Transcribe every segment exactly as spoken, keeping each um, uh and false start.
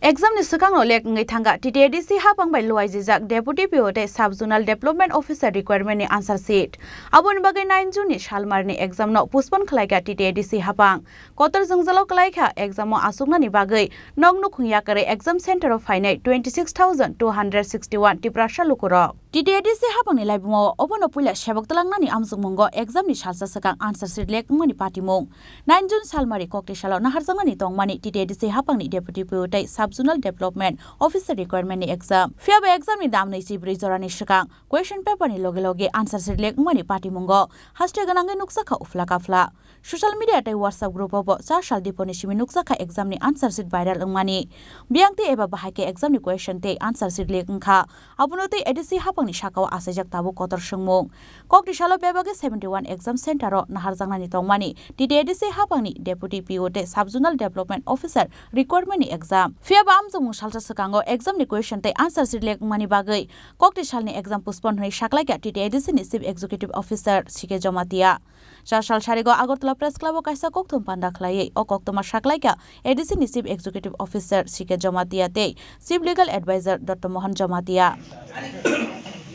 Exam ni swkang no lek wngwi thangkha T T A D C hapang bai luaijijak Deputy P O tei Sub Zonal Development Officer requirement ni answer sheet. Aboni bagwi nine June ni salmar ni exam no postpone khlaikha T T A D C hapang. Kotor jwngjalo kwlaikha exam o aswknani bagwi nok nukhung yakarwi exam center o phainai twenty six thousand two hundred sixty one Tiprasa lukurok. T T A D C hapangni laibumao obono puila sebok twlangnani amjokmungo exam ni salsa swkang answer sheet lek wngmani patimung. Nine June salmari kokti salo naharjaknani tongmani T T A D C hapangni Deputy P O tei Sub Zonal Development Officer requirement ni exam. Phiyaba exam ni damnwi chibrwi jorani swkang question paper ni loge loge answer sheet lek wngmani patimungo haste gwnangwi nukjakha uphla kaphla. Social media tei WhatsApp group o bo char sal diponi simi nukjakha exam ni answer sheet viral wngmani. Biyang tei eba bahai khe exam ni question tei answer sheet leak wngkha. Abono tei A D C hapangni sakao achaijak tabuk kotor swngmung. Kokti salo bebagwi seventy one exam center o naharjaknani tongmani T T A D C hapangni Deputy P O tei Sub Zonal Development Officer requirement ni exam. Phiyaba amjokmung salsa swkango exam ni question tei answer sheet leak wngmani bagwi kokti salni exam postpone hwnwi saklaikha T T A D C ni Chief Executive Officer C K Jamatia. Char sal sarigo Agartala Press Club o kaisa kokthum panda khlaiwi o koktwma saklaikha A D C ni Chief Executive Officer C K Jamatia tei Chief Legal Advisor Dotto Mohan Jamatia.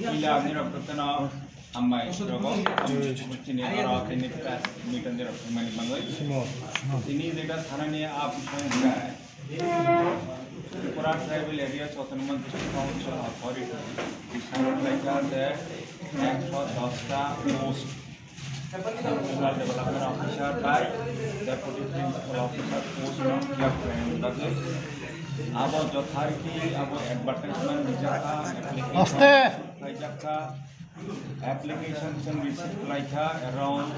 Puila nirok jotono hambai rogo, chini oro khaini press meet nirok thangmani bagwi. Tini jeta thanani a bising hwnkhe Tripura Tribal Areas Autonomous District Council Authority bising khlaikha je ekso dos ta post Rural Development Officer bai Deputy Principal Officer post no fill up khlainani bagwi abo jotharikhi abo advertisement rijakha, application Aste. Khaijakha, application chwng receive khlaikha around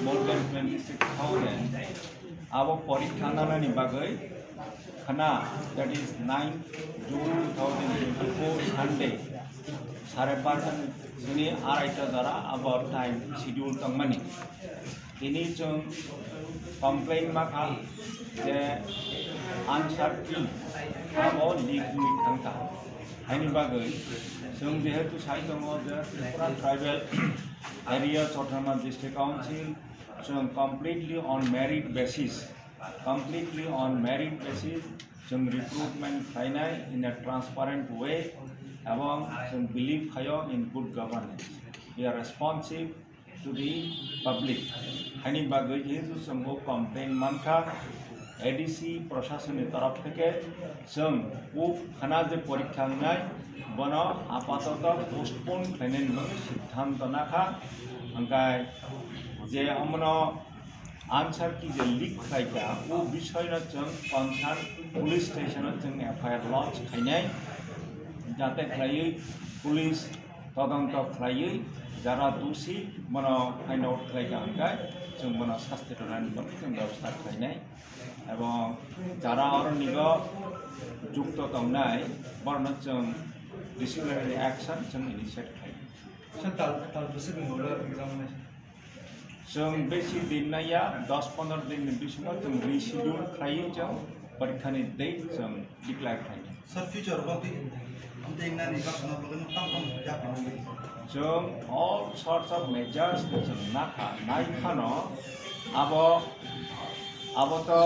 more than twenty six thousand. Abo porikha nanani bagwi khna, that is ninth June two thousand twenty-four Sunday, sare barta ni sini araita jora abo time schedule tongmani. Tini chwng complain makha je answer key abo leak wngwi thangkha. Haini bagwi chwng jehetu sai tongo je Tripura Tribal Areas Autonomous District Council chwng completely on merit basis, completely on merit basis, chwng recruitment khlainai in a transparent way, ebong chwng believe khaio in good governance. We are responsive to the public. Haini bagwi jehetu chwngbo complain mankha, A D C proshasonni torof theke chwng kuk khana je porikha wngnai, bono apatoto postpone khlainani bagwi siddhanto nakha. Hwnkhe je omono answer key je leak khlaikha, o bisoyno chwng concern police station o chwng F I R lodge khainai, jate khlaiwi police todonto khlaiwi jara dusi bono find out khlaikha hwnkhe chwng bono sasti rwnani bagwi chwng bebosta khlainai, ebong jara oro nigo jukto tongnai borokno chwng disciplinary action chwng initiate khlainai. Sir, tal, tal bwswk ni ulo exam nai? Chwng besi din naiya, dos pondro din ni bisingo chwng reschedule khlaiwi chwng porikhani date chwng declare khlainai. Sir, future o twi, tei nani baksa no bagwi no tang tang ya pha nai. Chwng all sorts of measures chwng nakha, nai phano abo, abo to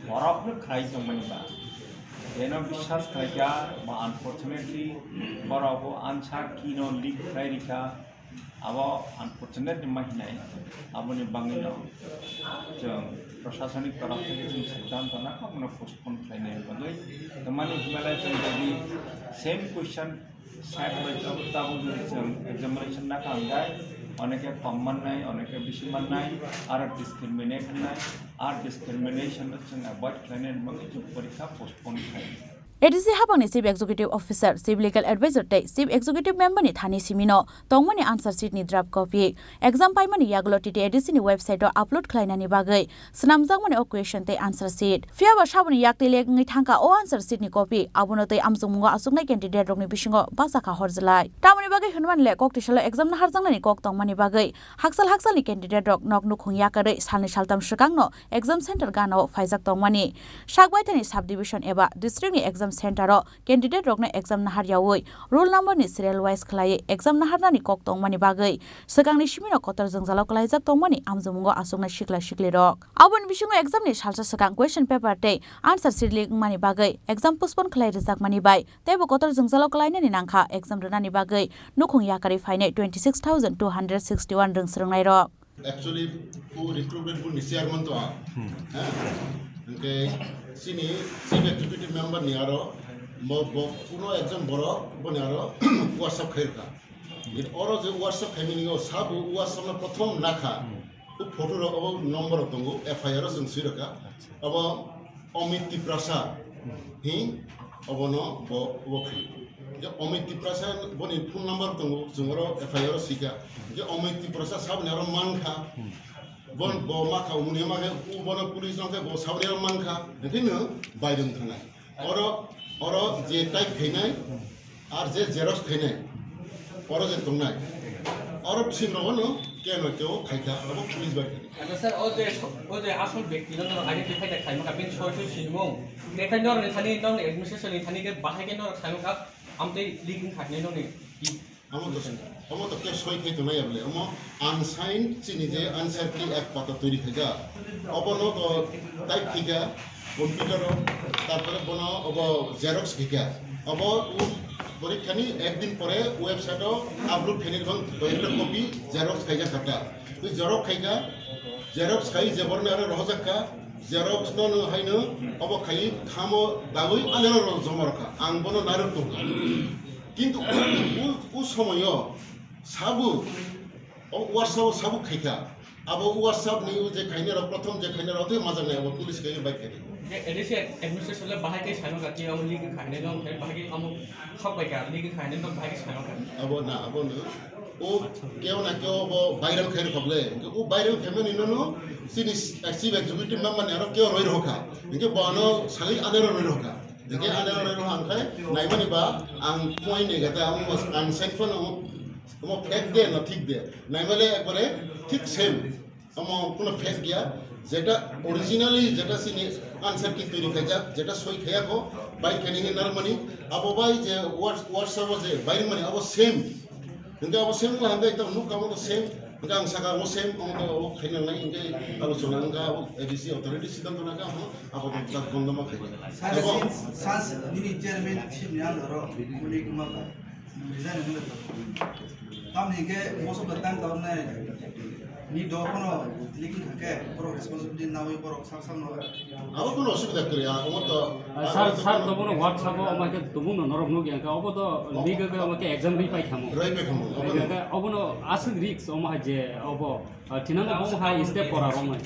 borok no khlai tongmani ba. Beno biswas khlaikha, ba unfortunately borok bo answer key no leak khlai rikha. Abo unfortunate ma hinai, aboni bagwino chwng prosasonik torof theke chwng siddhanto nakha, bono postpone khlainani bagwi. Tamani hwnba le chwng jodi same question set bai tabuk tabuk jodi chwng examination nakha hwnkhe oneke kom mannai, oneke bisi mannai, aro discriminate wngnai, aro discrimination no chwng avoid khlainani bagwi chwng porikha postpone khlai. A D C hapangni Chief Executive Officer, Chief Legal Advisor tei Chief Executive Member ni thani simino tongmani answer sheet ni draft copy exam paimani yagulo T T A D C ni website o upload khlainani bagwi swnamjakmani o question tei answer sheet. Phiyaba saboni yak tei lek wngwi thangkha o answer sheet ni copy, abono tei amchukmungo achuknai candidate rokni bisingo bachakha horjlai. Tamoni bagwi hwnmani le kok tisalo exam naharjaknani kok tongmani bagwi Haksal haksalni candidate rok nok nukhung yakarwi salni saltam swkangno exam center gana-o phaijak tongmani, sak baithani sub division eba district ni exam Center o candidate rokno exam nahar yaui roll number ni serial wise khlaiwi exam naharnani kok tongmani bagwi swkangni simi no kotor jwngjalo klaijak tongmani amjumungo achuknai sikla sikli rok. Aboni bisingo exam ni salsa swkang question paper tei answer sheet leak wngmani bagwi exam postpone khlai rwjakmani bai teibo kotor jwngjalo klainani nangkha exam rwnani bagwi nukhung yakarwi phainai twenty six thousand two hundred sixty one rwng swrwngnai rok. Actually, o recruitment board ni chairman to ang. Hmm. Ha? Hingke chini chief executive member ni aro bo, bo kuno ekjon borok boni aro WhatsApp khairokha. Hingke oro je WhatsApp khaimani o sabo WhatsApp no prothom nakha. Hmm. O photo rok obo number rok tongo, F I R o chwng swi rokha. Acha. Obo Amit Tiprasa hi obono bo, bo khaio. Je Amit Tiprasa boni phone number tongo, chwng oro F I R o sika. Je Amit Tiprasa saboni aro mankha. Bon bo makha, umuni makha, u bono police nokhe bo saboni aro mankha. Hingkheno bairung thangnai. Oro, oro je type khainai, ar je xerox khainai, oro je tongnai, oro bising rogo no keno keo khaikha, abo police bai khaikha. Ano sir, o je, o je asol bekti no norok identify da khaimokha, bini soi soi sinimung. Nekhai norok ni thani, norok ni administration ni thani khe bahai khe norok khaimokha, amtwi leak wngkha hinwi norok ni. Amo to, amo to khe soi khai tongnai ya bole, amo unsigned chini je answer key ek pata turi khaijak. Obono to type khaikha computer o, tarpore bono obo xerox khaikha. Obo u porikhani ek din pore website o upload khainai bang koyekta copy xerox khaijak kha ta. Tei xerox khaikha, xerox khai je borni aro rohojak kha, xerox no no haino obo khai khamo dagwi anero ro joma rokha. Ang bono narwk tongkha. Kintu u, u, u somoyo sabo, o WhatsApp o sabo khaikha. Abo WhatsApp ni o je khainai rok, prothom je khainai rok, tei majak nai abo police khai bai khainai. Je A D C administration le bahai khe saino kati, amo leak khainai no, bahai khe amo khok bai kha, leak khainai no, bahai khe saino kha. Abo na, abo no. O keo na keo bo viral khai rokha ble. O viral khaimani no no, chini chief executive member ni aro keo roi rokha. Hingke bo ano sagwi anero roi rokha. Hingke anero roi rokha hingke naimani ba ang point ni gata ang, ang side phone o, omo fake de na thik de. Naimale ekbare thik same. Omo kuno fake ya. Jeta originally jeta chini answer key turi khaijak, jeta soi khaya ko, bai khaini ni narmani, abo bai je Whats-, WhatsApp o je bai mani abo same. Hingke abo same la hingke ekta nuk kamo to same. Hingke ang saka abo same, omo to abo khaina nai hingke abo chona hingke abo A D C authority siddhanto naka abo, abo to tak gondoma khaina. Sir, abo since, since nini chairman ship ni under o, muni kuma ba. Tamni hingke most of the time taunai ni do kono leaking hake borok responsibility nawi borok sak sak no. Abo kono osubida kwrwi, ang omo to, ah, sir, ang sir, to bono WhatsApp o omo ke tubung no norok nukya, hingke obo to leak ke omo ke exam ri pai thamo. Rai pai thamo, obo no. Hingke obo no aswk risk omo hai je obo. Ah, thinangno bo hai step kora romnai.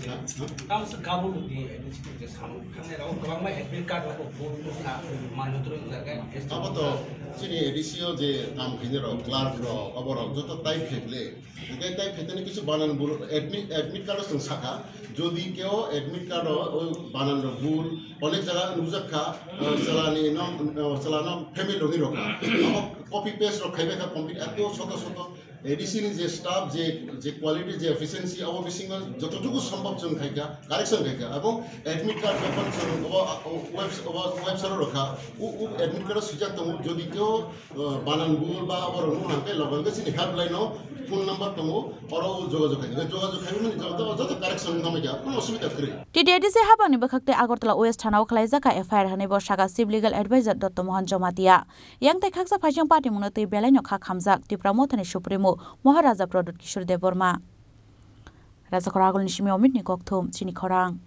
Tamo se kabul di, eh, district je samung. Khanai rok kwbangma admit card rok bo nukna, manjotro jaga. Abo to chini A D C o je kam khainai rok, clerk rok, abo rok joto type khe ble. Hingke type khe tani kisu banan bul, admit, admit card o chwng sakha. Jodi keo admit card o, o banan rok bul, onek jaga nukjak kha, eh, chalani no, eh, chalano family rok ni rok kha. Abo copy paste rok khaibai kha complete, eto soto soto. A D C ni je staff, je, je quality, je efficiency, abo bisingo jototuku sombhob chwng khaikha, correction khaikha, ebong admit card bepar chwng obo, o, webs-, obo website o rwkha, o, o admit card o swijak tongo, jodi keo, uh, banan bul ba abo rwngmung hwnkhe loge loge chini helpline o phone number tongo, oro o jogajog khaikha, jogajog khaimani joto, joto correction wngkha, kono osubida kwrwi. T T A D C habangni bwkhak tei Agartala West Thana o khwlaijak kha F I R hwnwi bo sakha Chief Legal Advisor Dotto Mohan Jamatia. Yang tei khaksa phaising party mungno twi belai no kha khamjak Tipra Mothani Supremo Maharaja Pradyut Kishore Debbarma. Rajakhor agulni simi Omitni kokthum chini khorang.